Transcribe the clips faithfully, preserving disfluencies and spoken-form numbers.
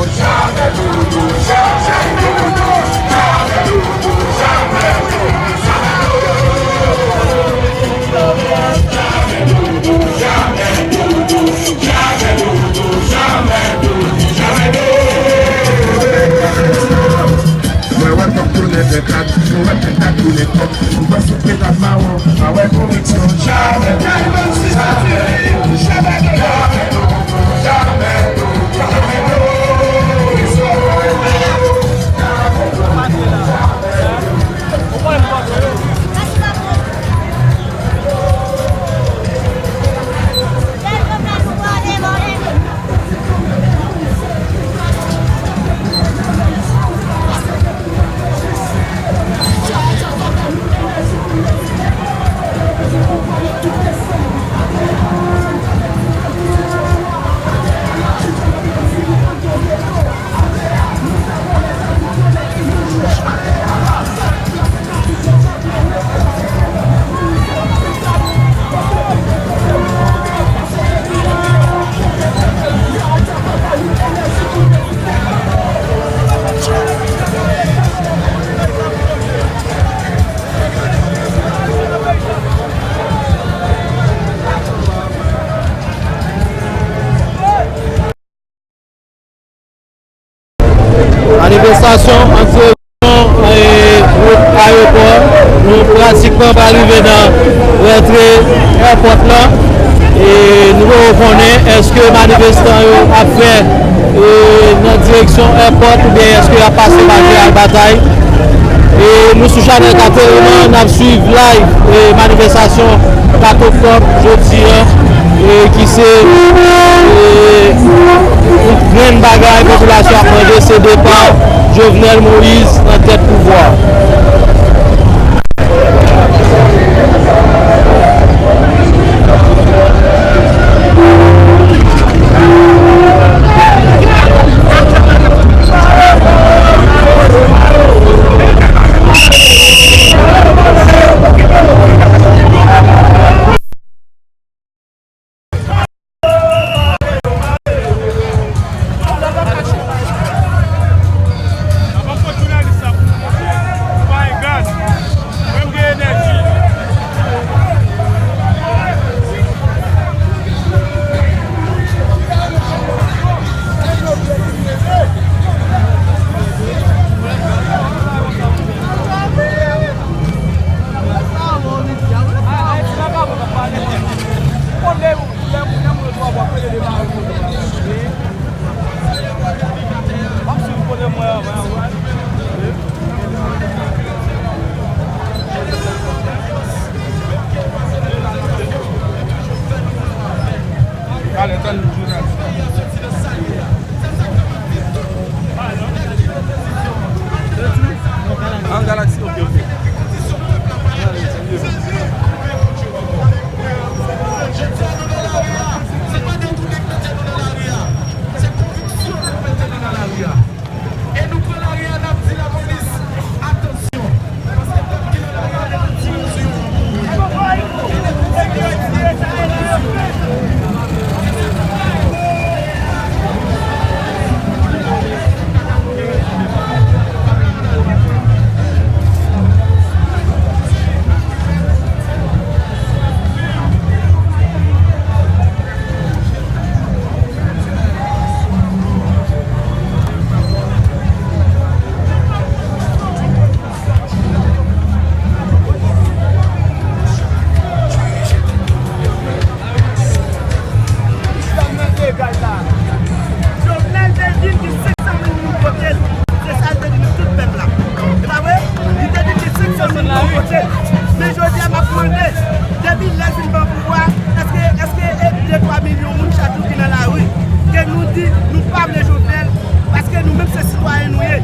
Mwen wè kòb tounen fè kat, mwen wè fè kat tounen kòb. Mwen panse ke kat mawon pa wè koreksyon. Jamè, jamè, jamè, jamè, jamè, jamè, jamè. Manifestasyon an direksyon, eh, wout ayewopò. Nou pratikman pral rive nan rantre èpòt lan. E nou poko konnen èske manifestan yo ap fè, eh, nan direksyon èpòt oubyen èske y ap pase pa Jeneral Batay. E nou sou chanèl Kateleman, n ap swiv live, eh, manifestasyon kat oktòb jodi an, eh, ki se, eh, yon grenn bagay popilasyon ap mande, se depa Jovenel Moïse nan tèt pouvwa. Talè, tann jounalis la. An Galaxy, ok, ok. E nou pran lari a, n ap di lapolis, atansyon. Jovenel te di l gen senk san mil moun vote l. Se sa l te di nou tout pèp la. Se pa vre? Li te di l gen senk san mil moun vote l. Men jodi a, m ap mande, depi lè l fin pran pouvwa, èske, èske e de twa milyon moun chak jou ki nan lari, ke nou di nou pa vle Jovenel, paske nou menm se sitwayen nou ye.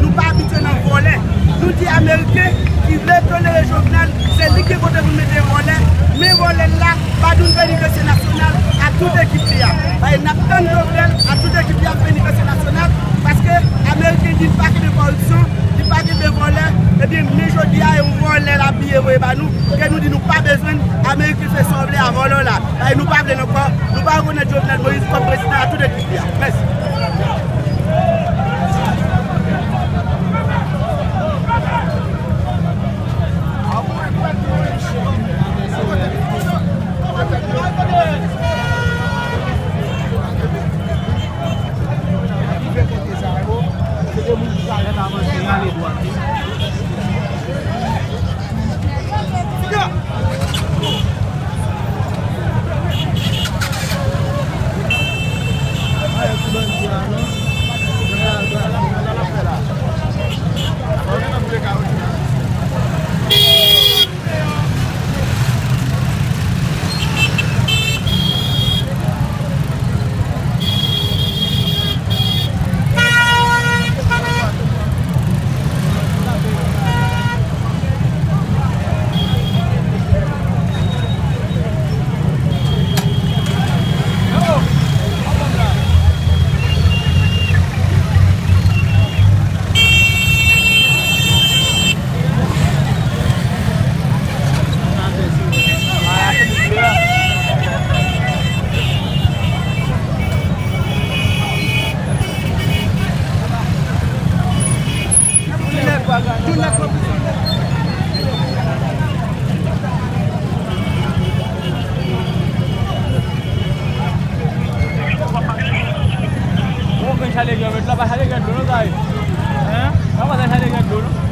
Nou pa abitye nan vòlè. Nou di Ameriken ki vle tolere Jovenel, se li ki gen kote pou l mete vòlè, men vòlè l la, pa di nou vle li fè nasyonal ak tout ekip li a. Paske n ap tann Jovenel ak tout ekip li ap fè manifestasyon nasyonal, paske Ameriken di l pa kenbe kòripsyon, li pa kenbe vòlè, ebyen, men jodi a, e yon vòlè l ap biye voye ba nou, ke nou di nou pa bezwen l, Ameriken fè sa w vle a vòlè w la. Paske nou pa vle l ankò, nou pa rekonèt Jovenel Moïse kòm prezidan ak tout ekip li a. Mèsi. Chale grenn dlo, pa chale grenn dlo, non, sa ye. Hein? Pa chale grenn dlo, non.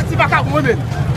Ti vakabon, wi, men.